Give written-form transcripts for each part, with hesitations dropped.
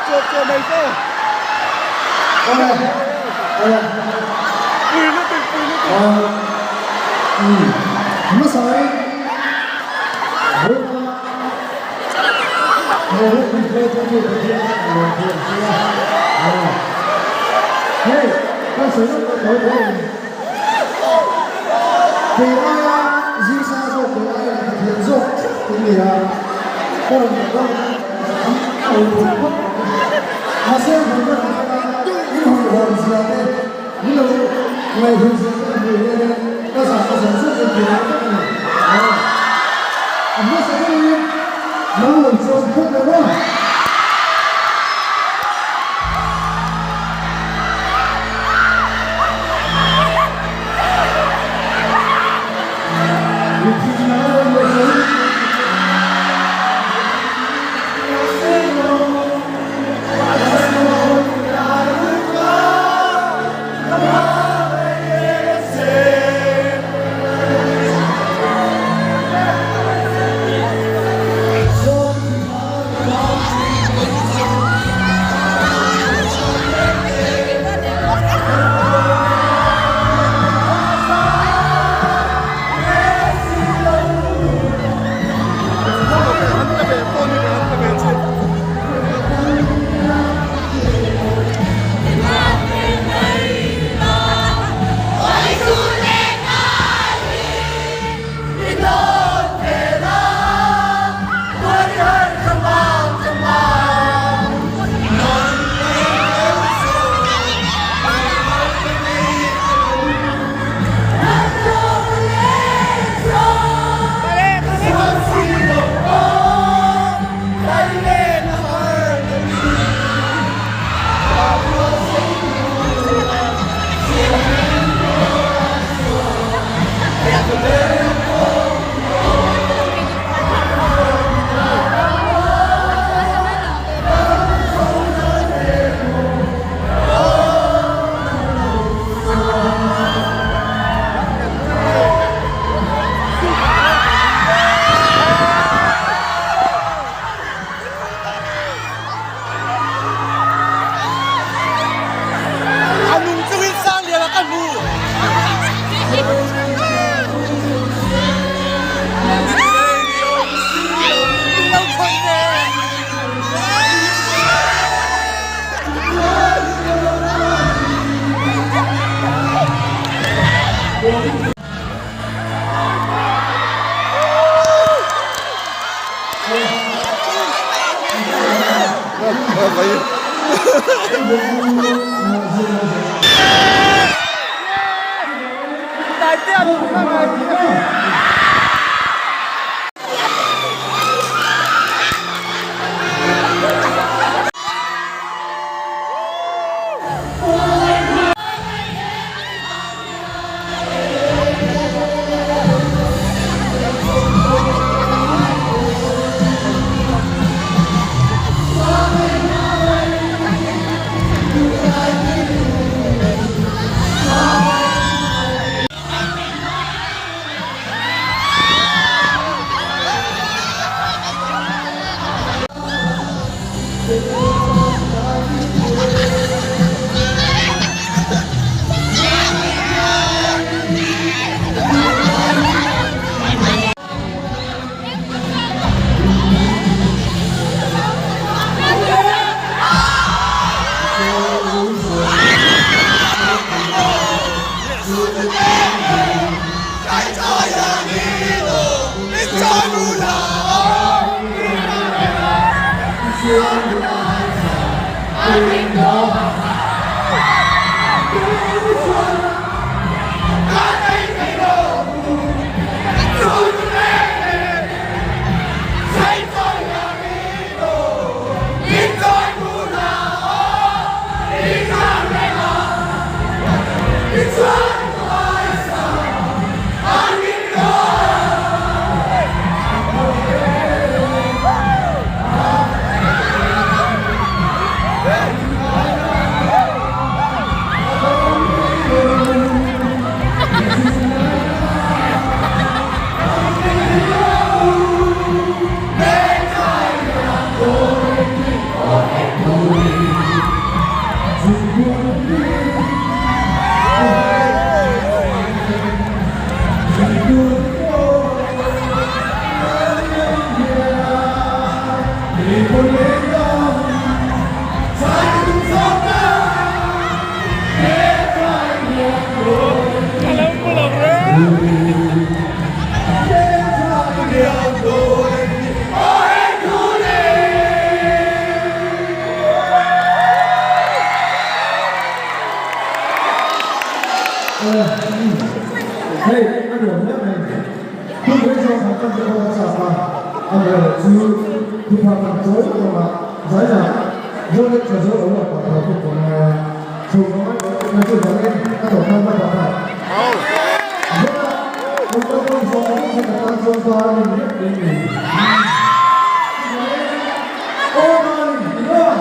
chuap chuap mai se. Awle, awle. Pui lutuk, pui lutuk. Umm, hmasain vawiina he hun min hruaitute Pathian a lawm thu an sawi a. Hei, kan sawi lawk lawk tho pawhin kei aia zirsa zawk, kei aia lehkha thiam zawk in ni a, ka rawn ta dawn a, an au phut phut awm e. Mahse, vawiina ang thlenga in hawihhawm zia te, Ni lo, ngaihhlut zia te a hmuh hian in ka zah ka zawng zawng in tih lai vek a ni. A hmasa berin nang lo chuan phawt lo a. A nung chungin Sangliana ka hmu. Lo khawih ve. chu thupha kan chawi tawh a, zainah Zonet tha zo lo a pakhat chu ka ngai a, chho ka ngai tawh em a chuvangin a tawp nan ka pak a. Zona kan kal dawn zawng zawng kha ka tan chuan darling vek in ni. Chuvangin aw darling ti maw?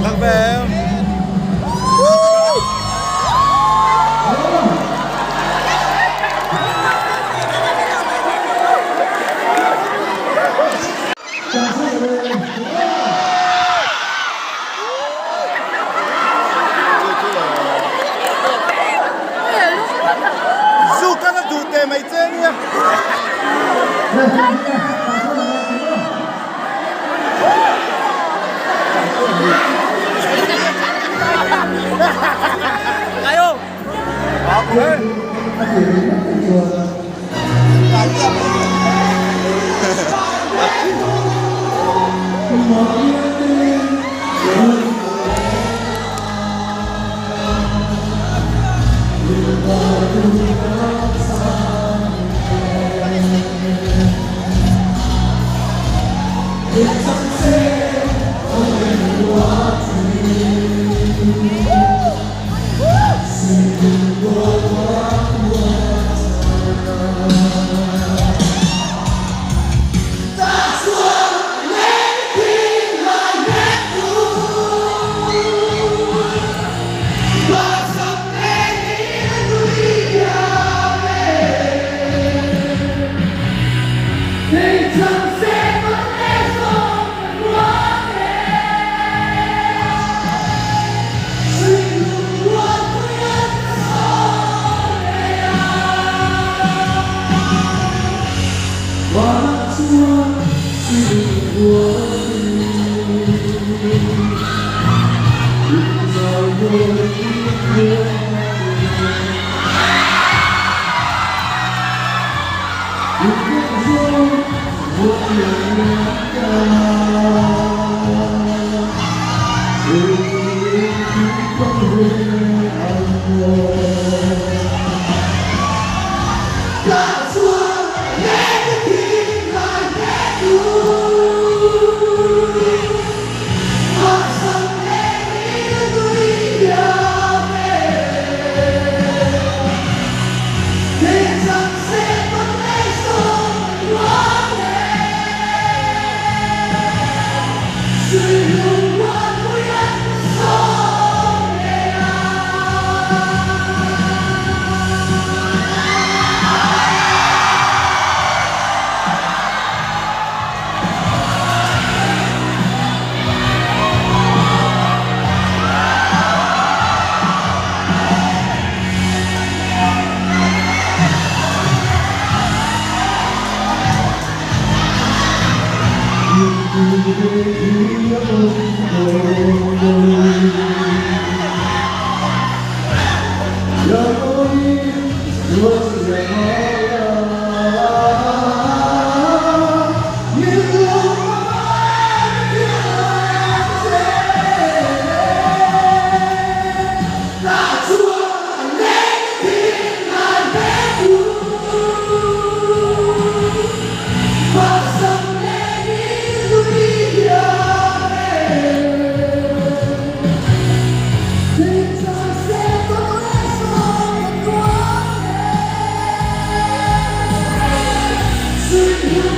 Lang ve em? Zu ka la duh teh mai che nia.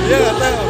Bianga teng.